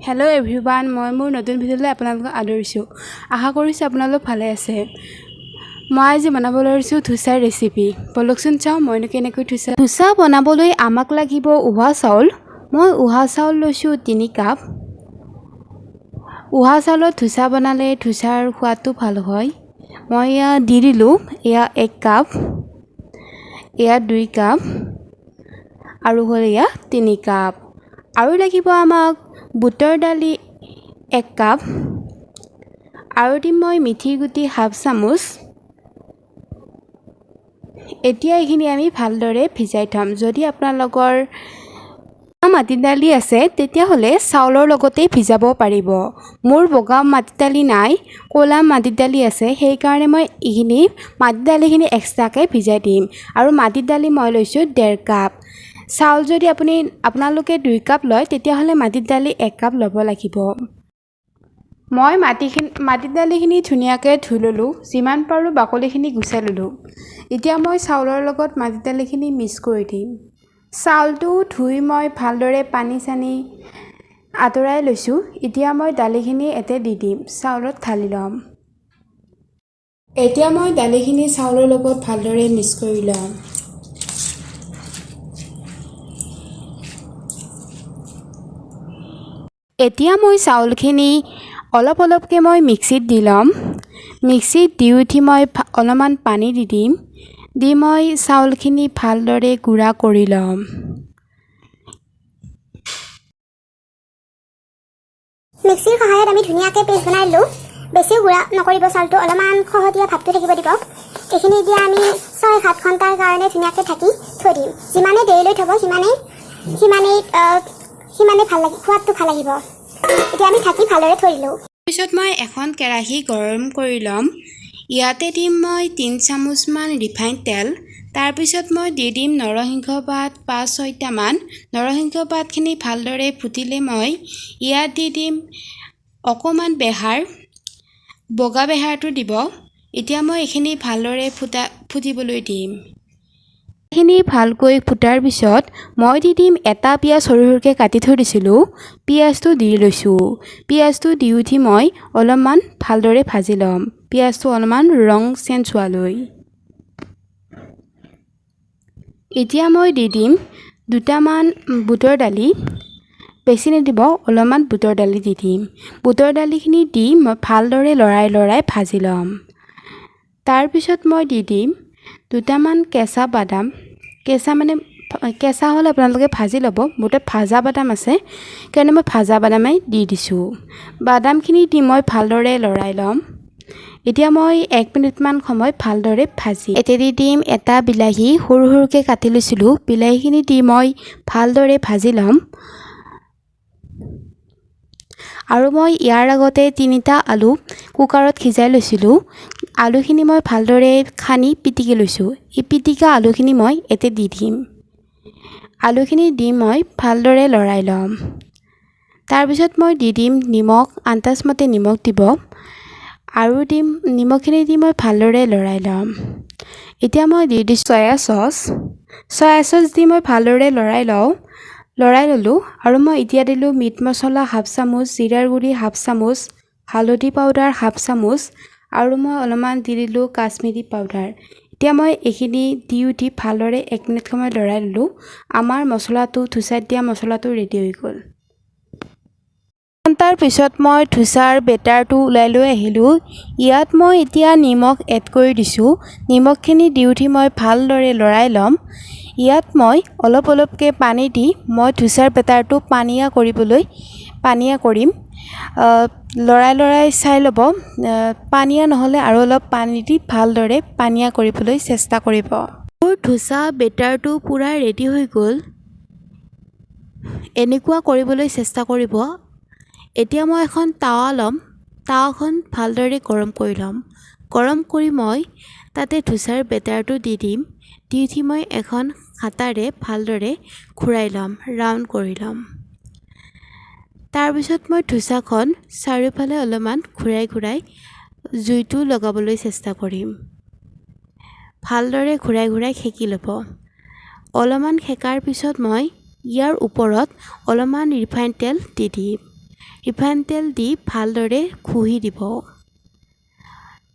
Hello' everyone, মই মোৰ নতুন ভিডিঅ'লৈ আপোনালোকক আদৰিছোঁ। আশা কৰিছোঁ আপোনালোক ভালে আছে। মই আজি বনাব লৈছোঁ ধোচাৰ ৰেচিপি। ব'লকচোন চাওঁ মইনো কেনেকৈ ধোচা বনাবলৈ আমাক লাগিব উহা চাউল। মই উহা চাউল লৈছোঁ 3 কাপ। উহা চাউলত ধোচা বনালে ধোচাৰ সোৱাদটো ভাল হয়। মই এয়া দি দিলোঁ, এয়া 1 কাপ, এয়া 2 কাপ আৰু হ'ল এয়া 3 কাপ। আৰু লাগিব আমাক বুটৰ দালি 1 কাপ। আৰু দিম মই মিঠি গুটি হাফ চামুচ। এতিয়া এইখিনি আমি ভালদৰে ভিজাই থ'ম। যদি আপোনালোকৰ মাটি দালি আছে তেতিয়াহ'লে চাউলৰ লগতেই ভিজাব পাৰিব। মোৰ বগা মাটি দালি নাই, ক'লা মাটি দালি আছে, সেইকাৰণে মই এইখিনি মাটি দালিখিনি এক্সট্ৰাকৈ ভিজাই দিম। আৰু মাটি দালি মই লৈছোঁ 1.5 কাপ। চাউল যদি আপোনালোকে 2 কাপ লয় তেতিয়াহ'লে মাটি দালি 1 কাপ ল'ব লাগিব। মই মাটি দালিখিনি ধুনীয়াকৈ ধুই ল'লোঁ, যিমান পাৰোঁ বাকলিখিনি গুচাই ল'লোঁ। এতিয়া মই চাউলৰ লগত মাটি দালিখিনি মিক্স কৰি দিম। চাউলটো ধুই মই ভালদৰে পানী চানী আঁতৰাই লৈছোঁ। এতিয়া মই দালিখিনি ইয়াতে দি দিম, চাউলত ঢালি ল'ম। এতিয়া মই দালিখিনি চাউলৰ লগত ভালদৰে মিক্স কৰি ল'ম। এতিয়া মই চাউলখিনি অলপ অলপকৈ মই মিক্সিত দি ল'ম। মিক্সিত দি উঠি মই অলপমান পানী দি দিম। দি মই চাউলখিনি ভালদৰে গুড়া কৰি ল'ম। মিক্সিৰ সহায়ত আমি ধুনীয়াকৈ পেষ্ট বনাই ল'লোঁ। বেছিও গুড়া নকৰিব চাউলটো, অলপমান খহটীয়া ভাৱটো থাকিব দিব। এইখিনি এতিয়া আমি 6-7 ঘণ্টাৰ কাৰণে ধুনীয়াকৈ ঢাকি থৈ দিম। যিমানে দেৰিলৈ থ'ব সিমানেই ভাল লাগিব, সোৱাদটো ভাল আহিব। এতিয়া আমি ঢাকি ভালদৰে থৈ দিলোঁ। পিছত মই এখন কেৰাহী গৰম কৰি ল'ম। ইয়াতে দিম মই 3 চামুচমান ৰিফাইন তেল। তাৰপিছত মই দি দিম নৰসিংহ পাত 5-6টামান। নৰসিংহ পাতখিনি ভালদৰে ফুটিলে মই ইয়াত দি দিম অকণমান বেহাৰ, বগা বেহাৰটো দিব। এতিয়া মই এইখিনি ভালদৰে ফুটিবলৈ দিম। এইখিনি ভালকৈ ফুটাৰ পিছত মই দি দিম এটা পিঁয়াজ সৰু সৰুকৈ কাটি থৈ দিছিলোঁ, পিঁয়াজটো দি লৈছোঁ। পিঁয়াজটো দি উঠি মই অলপমান ভালদৰে ভাজি ল'ম, পিঁয়াজটো অলপমান ৰং চেঞ্জ হোৱালৈ। এতিয়া মই দি দিম দুটামান বুটৰ দালি, বেছি নিদিব, অলপমান বুটৰ দালি দি দিম। বুটৰ দালিখিনি দি মই ভালদৰে লৰাই লৰাই ভাজি ল'ম। তাৰপিছত মই দি দিম দুটামান কেঁচা বাদাম। কেঁচা হ'লে আপোনালোকে ভাজি ল'ব, মোৰ তাত ভাজা বাদাম আছে সেইকাৰণে মই ভাজা বাদামেই দি দিছোঁ। বাদামখিনি দি মই ভালদৰে লৰাই ল'ম। এতিয়া মই 1 মিনিটমান সময় ভালদৰে ভাজি এতিয়া দি দিম এটা বিলাহী, সৰু সৰুকৈ কাটি লৈছিলোঁ। বিলাহীখিনি দি মই ভালদৰে ভাজি ল'ম। আৰু মই ইয়াৰ আগতে 3টা আলু কুকাৰত সিজাই লৈছিলোঁ। আলুখিনি মই ভালদৰে সানি পিটিকি লৈছোঁ। এই পিটিকা আলুখিনি মই ইয়াতে দি দিম। আলুখিনি দি মই ভালদৰে লৰাই ল'ম। তাৰপিছত মই দি দিম নিমখ, আন্দাজমতে নিমখ দিব। আৰু দিম নিমখখিনি দি মই ভালদৰে লৰাই ল'ম। এতিয়া মই দি দিছোঁ চয়া চচ। চয়া চচ দি মই ভালদৰে লৰাই লওঁ, লৰাই ল'লোঁ। আৰু মই এতিয়া দিলোঁ মিট মছলা হাফ চামুচ, জিৰাৰ গুড়ি হাফ চামুচ, হালধি পাউডাৰ হাফ চামুচ আৰু মই অলপমান দি দিলোঁ কাশ্মীৰী পাউডাৰ। এতিয়া মই এইখিনি দি উঠি ভালদৰে 1 মিনিট সময় লৰাই ল'লোঁ। আমাৰ মছলাটো, ধোচাত দিয়া মছলাটো ৰেডি হৈ গ'ল। ঘণ্টাৰ পিছত মই ধোচাৰ বেটাৰটো ওলাই লৈ আহিলোঁ। ইয়াত মই এতিয়া নিমখ এড কৰি দিছোঁ। নিমখখিনি দি উঠি মই ভালদৰে লৰাই ল'ম। ইয়াত মই অলপ অলপকৈ পানী দি মই ধোচাৰ বেটাৰটো পানীয়া কৰিম। লৰাই লৰাই চাই ল'ব, পানীয়া নহ'লে আৰু অলপ পানী দি ভালদৰে পানীয়া কৰিবলৈ চেষ্টা কৰিব। মোৰ ধোচা বেটাৰটো পূৰা ৰেডি হৈ গ'ল। এনেকুৱা কৰিবলৈ চেষ্টা কৰিব। এতিয়া মই এখন তাৱা ল'ম। তাৱাখন ভালদৰে গৰম কৰি ল'ম। গৰম কৰি মই তাতে ধোচাৰ বেটাৰটো দি দিম। দি উঠি মই এখন হাতাৰে ভালদৰে ঘূৰাই ল'ম, ৰাউণ্ড কৰি ল'ম। তাৰপিছত মই ধোচাখন চাৰিওফালে অলপমান ঘূৰাই ঘূৰাই জুইটো লগাবলৈ চেষ্টা কৰিম। ভালদৰে ঘূৰাই ঘূৰাই সেকি ল'ব। অলপমান সেকাৰ পিছত মই ইয়াৰ ওপৰত অলপমান ৰিফাইন তেল দি দিম। ৰিফাইন তেল দি ভালদৰে ঘঁহি দিব।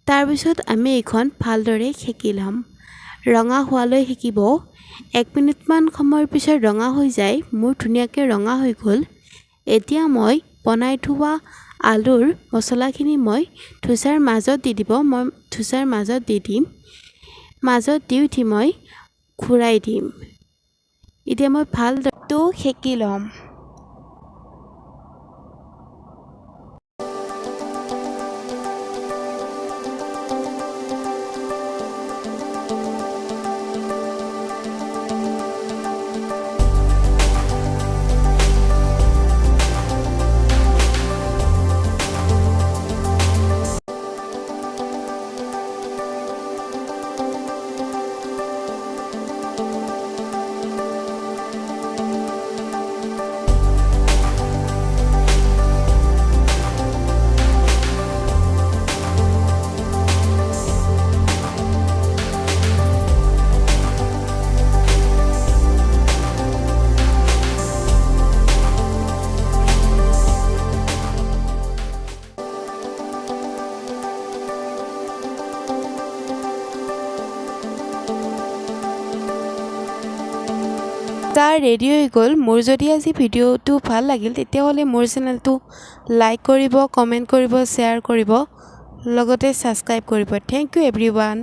তাৰপিছত আমি এইখন ভালদৰে সেকি ল'ম। ৰঙা হোৱালৈ সেকিব। 1 মিনিটমান সময়ৰ পিছত ৰঙা হৈ যায়। মোৰ ধুনীয়াকৈ ৰঙা হৈ গ'ল। এতিয়া মই বনাই থোৱা আলুৰ মছলাখিনি মই ধোচাৰ মাজত দি দিব। মই ধোচাৰ মাজত দি দিম। মাজত দি উঠি মই ঘূৰাই দিম। এতিয়া মই ভালদৰে সেকি ল'ম। তাৰ ৰেডি হৈ গ'ল। মোৰ যদি আজি ভিডিঅ'টো ভাল লাগিল, তেতিয়াহ'লে মোৰ চেনেলটো লাইক কৰিব, কমেণ্ট কৰিব, শ্বেয়াৰ কৰিব, লগতে ছাবস্ক্ৰাইব কৰিব। Thank you everyone.